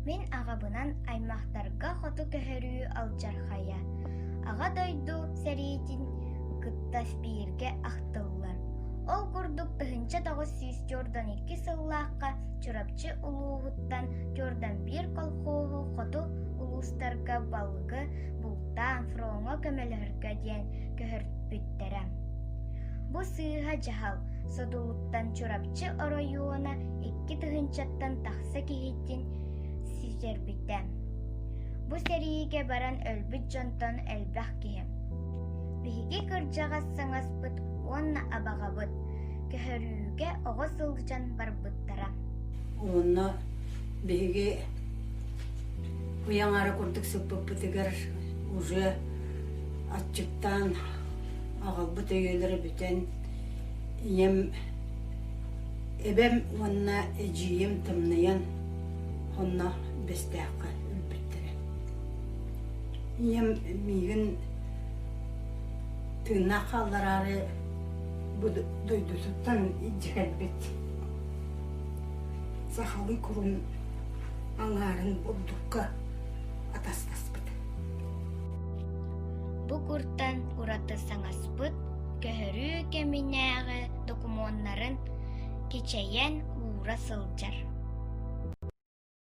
Мин аҕабынан аймахтарга хоту көһөрүү алдьархайа, Аҕа дойду сэриитин кытта бииргэ ахтыллар. Ол курдук 1942 сыллаахха Чурапчы улууһуттан 41 колхоһу хоту улуустарга балыгы бултаан фроҥҥа көмөлөһөргө диэн көһөрпүттэрэ. Бу сыыһа дьаһал содулуттан Чурапчы оройуона 2 тыһыынчаттан тахса киһитин сүтэрбитэ. Бу сэриигэ баран өлбүт дьонтон элбэх киһи. Биһиги кырдьаҕас саҥаспыт уонна абаҕабыт көһөрүүгэ оҕо сылдьан барбыттара. Уонна биһиги ый аҥаара курдук сыппыппытыгар уже аччыктаан аҕалбыт өйүөлэрэ бүтэн ийэм эбэм уонна эдьиийим тымныйан онно Бэстээххэ өлбүттэрэ. Ийэм миигин тыыннаах хааллараары бу дойдутуттан илдьэ кэлбит сахалыы курун аҥаарын бурдукка атастаспыт. Бу куртан ураты саҥаспыт көһөрүү кэминээҕи докумуоннарын кичэйэн уура сылдьар.